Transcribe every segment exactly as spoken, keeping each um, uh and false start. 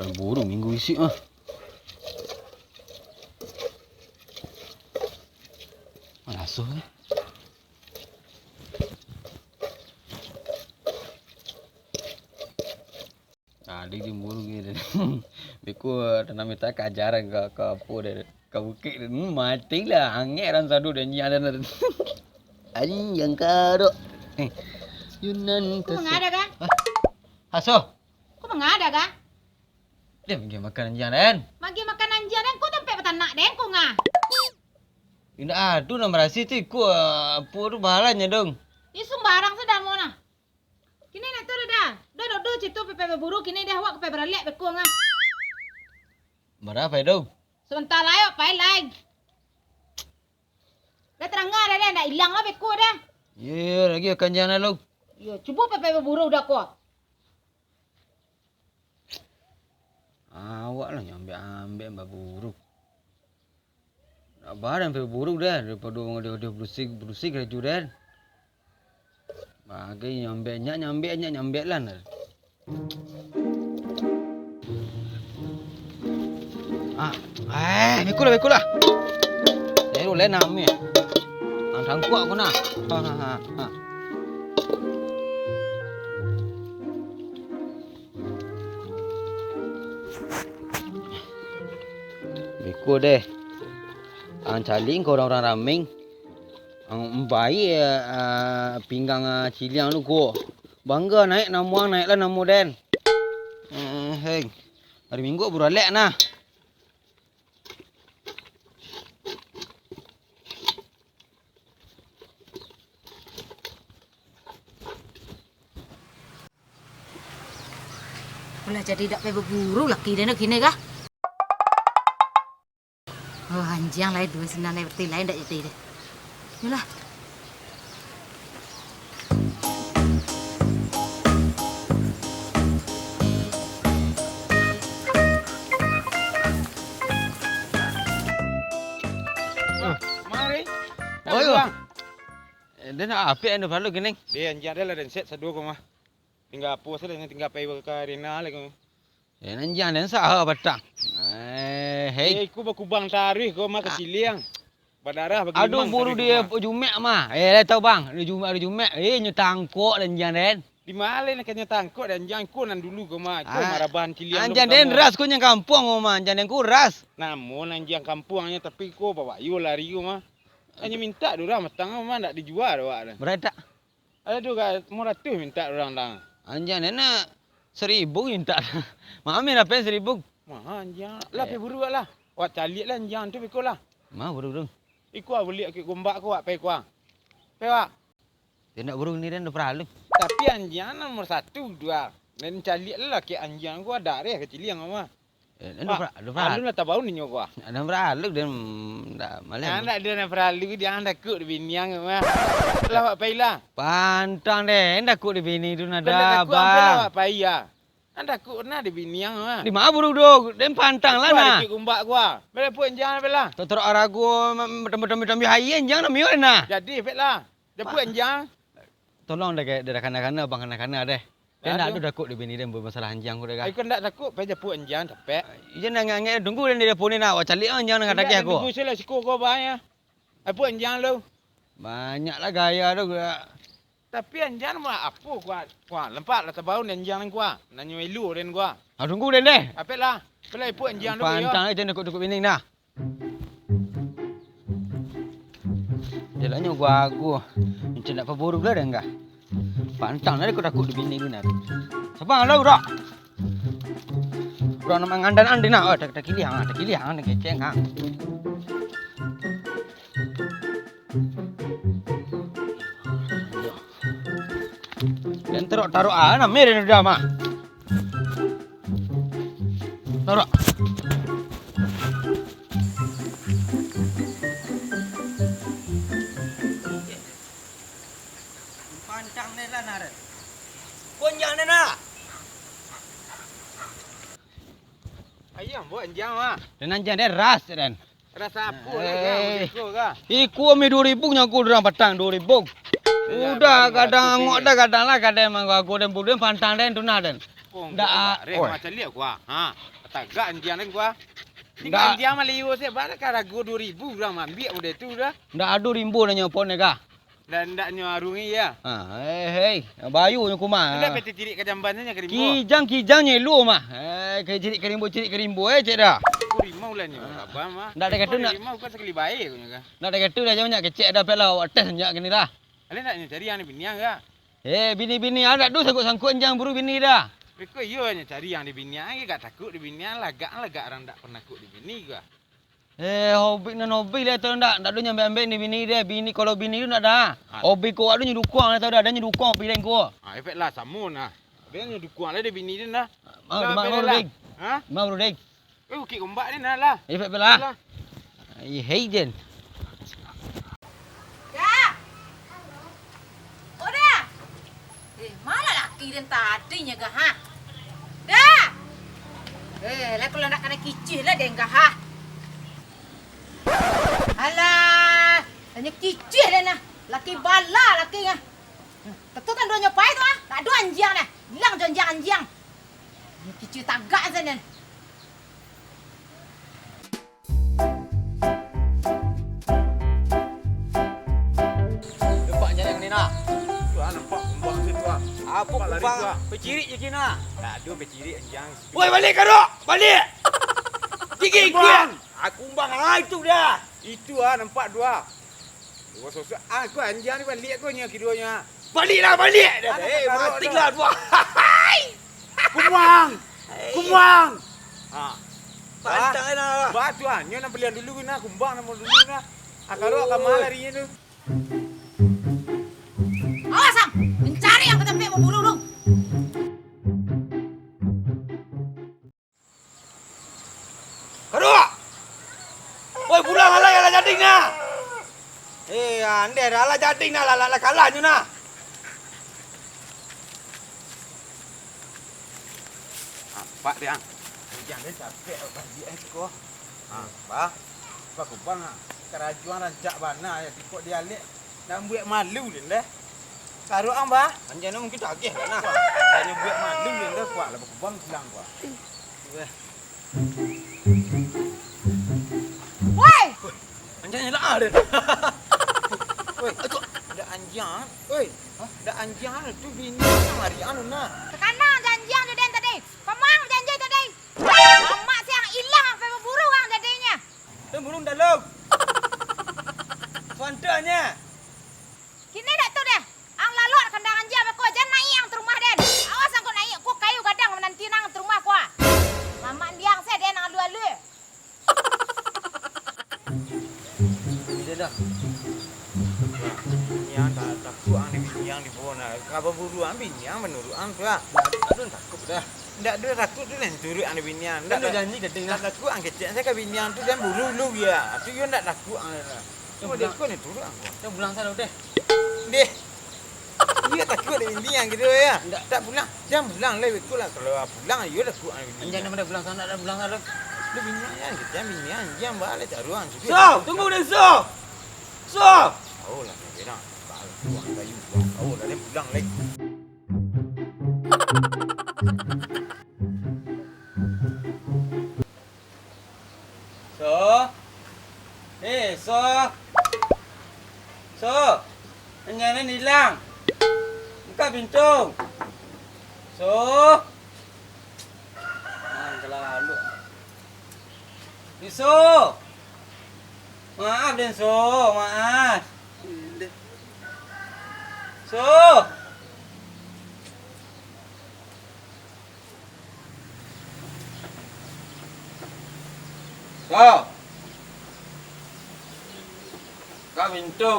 Buru minggu isuak ah. Malaso eh. Tadi di buru gini. Beko tanam minta ka ajaran ka, ka apo deh. Ka bukik deh. Hmm, matilah. Angek ran sadu deh nyiak ran. Anjiang karok. Eh. Yunan. Kau mangada kah? Hah? Aso. Kau mangada kah? Dia pergi makan anjiang den. Magi makan anjiang den, kau tampek batanak den, kau ngah. Indak ado nan barasih tu, iko, ah, apo tu bahalannyo dong. Ini sumbarang sudah mau nah. Kini nak tu dah. Dah duduk situ pepek baburu, kini dah awak ka pai baralek beko ngah. Bara pai dong? Sabanta lai awak pai lai. Dah tarangah dah, dah, ndak ilang lah beko dah. Iyo, iyo, lagi akan jalan lalu. Iyo, cubo pepek baburu dah ko. Awak lah nyo ambek-ambek baburu. Nak badan pe buruk dah, daripado ngode-ngode barusik-barusik laju dah. Bagai nyambek nyak, nyambek nyak, nyambek lah nah. Ah, eh, beko lah, beko lah. Saya dulu lah name. Ang tangkuak ko nah. Ha, ha, ha, ha. Beko deh. Ang caliak ko urang-urang rameng. Ang umbai, ah, pinggang, ah, ciliang tu ko. Bangga naik namo ang, naiklah namo den. Eh, heng. Hari Minggu baralek nah. Alah, jadi dak pai baburu laki den kini kah? Oh, anjiang lai duo sinan lai, berarti lai dak jadi deh. Yolah. Ah, mari. Oh, iyo. Bang. Eh, den nak apek anu paralu kini? Deh, anjiang den lah den set saduo ko mah. Tingga apo sajo, tingga pai ka arena lai ko. Eh, nan jan den saha batang. Eh, hei. Eh, iko bakubang taruih ko mah ka ciliang. Badarah bagimang. Aduh, buru taruih ko mah. Jumek mah. Eh, lai tau bang, di Jumek, di Jumek. Eh, nyo tangkok den jan den. Di ma lai nak nyo tangkok den jan, ko nan dulu ko mah. Ko maraban ciliang. Anjiang den ras ko nyang kampuang ko mah, anjiang den ko ras. Namo nan anjiang kampuangnyo, tapi ko babayo lari ko mah. Hanyo mintak dek urang batang ko mah, ndak dijua dek awak tu. Bara tak? Aduh, ka limo ratuih mintak urang tang. Anjiang den nak saribu mintak. Mami dapek saribu. Maha anjiang. Lah, pai buru lah. Wak caliak lah anjiang tu beko lah. Ma buru tu? Iko ah, buliak ka gombak ko, wak pai ko ah. Pai wak. Dia nak buru ni den dah paralu. Tapi anjiang nomor satu tu ah. Den caliak lah kek anjiang ko, ado reh ka ciliang mah. Eh, anu, Pak, pra-, anu, pra-, alun lah tabaun inyo ko ah. Anu, pra-, alun, den, ndak maleh. Ah, ndak ado nan paralu, den takuik dek bini ang mah. Lah, wak pai lah. Pantang den, takuik dek bini tu, ndak ado takut, ampun lah, wak pai ah. Ang takuik nah dek bini ang mah. Di ma buru tu, den pantang lah nah. Iko ado kumbak ko ah. Bela puak anjiang bela. Totorok arago, ma-, ma-, tambah-tambah aia anjiang namo nah. Jadi, pek lah. Japuik anjiang. Tolong deh, deh, kana-kana, bang, kana-kana deh. Den ndak ado takuik dek bini den bamasalah anjiang ko deh, kah? Ai, ko ndak takuik, pai japuik anjiang, capek. Iyo, nan angek-angek tunggu den di dapur ni nak, wak caliak anjiang nan ka tagih ko. Tunggu sila siko ko, bang, ya. Japuik anjiang lu. Banyak lah gaya tu, gerak. Tapi anjiang mah apo, kuat, kuat. Lampak lah tabaun anjiang nan kuat. Nan nyo elu den kuat. Ah, tunggu den deh. Apek lah. Apek lah japuik anjiang dulu, yo. Pantang aja takuik-takuik bini nah. Jalanyo gua agu. Macam nak paburu lah dah enggak. Pantang lah, aku takut dek bini benar. Sabar lah, udah. Udah nak mangandan andi nak. Oh, tak, tak kiliang, tak kiliang, tak keceng, ha. Dan teruk taruh ah, nak mirin udah mah. Taruh. Pantang ni lah, Naren. Konjang ni nah. Ayam buat anjang, Mak. Dan anjang dia ras, Dan. Rasa apo lah, eh, iko kah? Iko mi duo ribu nyo aku durang patang, duo ribu. Udah, kadang angok dah, kadang lah, kadang manggago dan bulan pantang dan tunah dan. Kong Ndak, kau ah, bareh oi. Macam liak gua. Ha, tagak anjiang den gua. Tinggal Ndak. Anjiang mah liur se, bara ka rago duo ribu urang maambiak model tu dah. Ndak ado rimbo nanyo pon deh kah? Dan ndaknyo arung iya. Ha, eh, hei, bayu nyo kumah. Ndak pete cirik ka jamban sajo ka rimbo. Kijang, kijang nyelo mah. Eh, ka cirik ka rimbo, cirik ka rimbo, eh, cek dah. Ku rimau lah nyo, Ah. Abah mah. Ndak ada kata Rimau nak. Rimau kau sakali bae kau nyo kah. Ndak ada kata dah, jangan banyak kecek dah, pala atas banyak kini lah. Alai ndak nyo cari yang bini ang kah? Eh, bini-bini, ah, ndak doh sangkut-sangkut anjiang buru bini dah. Beko iyo nyo cari yang di bini ang, agak takut di bini ang, lagak, lagak urang ndak pernah takut di bini kah. Eh, hobi nan hobi lah tu ndak, ndak doh nyambek-ambek ni bini deh, bini, kalau bini tu ndak dah. Ah. Hobi ko awak tu nyo dukuang lah tau dah, dah nyo dukuang hobi lain ko. Ah, efek lah samo nah. Biar nyo dukuang lah deh bini tu nah. Ma-, Lah, ma-, bela ma-, lah. Ruding. Ha? Ma-, Ruding. Eh, ukik gombak ni nah lah. Efek bela. Lah. Ai, hei, Jen. Dah. Oh, dah. Eh, ma lah laki den tadi nyo gah, ha? Dah. Eh, lah kalau nak kanai kicih lah den gah, ha? Alah, tanyo kicih den nah. Laki bala laki ngah. Tetu kan duonyo pai tu, ah. Tak ado anjiang dah. Ilang jo anjiang-anjiang. Kicih tagak sajo. Nampak nyo yang ni, nah. Tu ah, nampak kumbang situ ah. Apo kumbang? Nampak lari tu ah. Pacirik je kini, nah. Tak ado pacirik anjiang. Woi, balik, Karok! Balik! Gigi kumbang! Ah, kumbang ah itu dah. Itu ah, nampak tu ah. Dua sosok. Ah, ko anjiang ni baliak ko nyo kironyo. Baliaklah, baliak! Dah, eh, matilah dua. Kumbang! Kumbang! Ha. Pantang lah. Bah, tu ah, nyo nan paliang dulu nah, kumbang namo dulu nah. Akaro ka ma larinyo tu. Awas, Ang! Mancari yang ka tampek baburu tu. Kaduak! Woi, pulang alai, alah jadi nah! Eh, andeh dah, alah jadi nah, lah, lah, lah kalah nyo nah! Nampak deh, Ang. Anjiang deh capek, baliak eh, ko. Ah, bah. Bah, kubang, ah. Karajo ang rancak bana, ya. Kok dialek, nak buek malu den dah. Karuak ang, bah. Anjiang tu mungkin tagih lah, nah. Nak buek malu den dah, kuak lah, bah, kubang pulang, kuak. Weh. Woi! Anjiang lah, ah, den. Woi, dak anjiang. Woi, dak anjiang tu bini ang mari anu, nah. Takana janjian tu den tadi. Pamang janji tadi. Mamak siang ilang sampai baburu ang jadinyo. Tu burung dalam. Suantanyo. Kini dak tu deh. Ang lalok kandang anjia beko, jan naik ang tu rumah den. Awas ang kok naik, ko kayu gadang mananti nang tu rumah ko ah. Mamak diang se den ang alu-alu. Bini den dah. Bini ang tak, takut ang di bini ang di bawah nah. Kabar buru ang bini ang manurut ang tu lah. Aduh, takut dah. Ndak ado takut tu lah, turut ang di bini ang. Ndak ado janji gadang lah. Ndak takut ang kecek sajo ka bini ang tu, jan buru lu dia. Tu yo ndak takut ang lah. Cuma dia kau ni turut ang. Jan pulang sajo deh. Deh. Iyo takut dek bini ang gitu ya. Ndak. Tak pulang. Jan pulang lai beko lah. Kalau pulang iyo takut ang bini. Anjiang dah pulang sana, dah pulang sana. Lu bini ang gitu, bini ang, jan balik taruang. So, tunggu deh, So. So. Tahu lah, dia bilang. Tahu lah, dia pulang lai. So. Eh, So. So. Anjiang den ilang. Buka pintu. So. Ah, kalah lalu. Iso. Maaf den, So. Maaf. So. So. Buka pintu.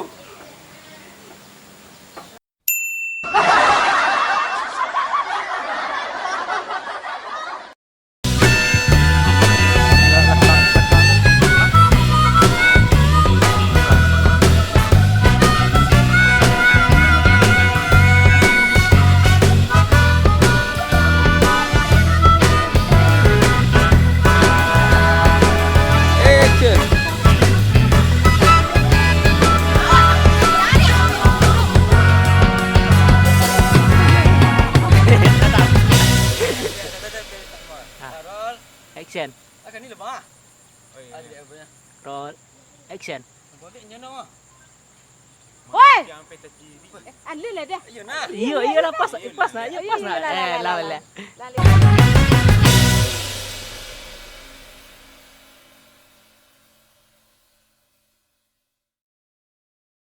Action. Action. Akan ni lepas. Roll. Action. Boleh nyono. Woi. Alun lah dah. Iyo nah. Iyo, iyo lah, pas, pas nak, iyo, pas nak. Eh, lah, lah. Lalu.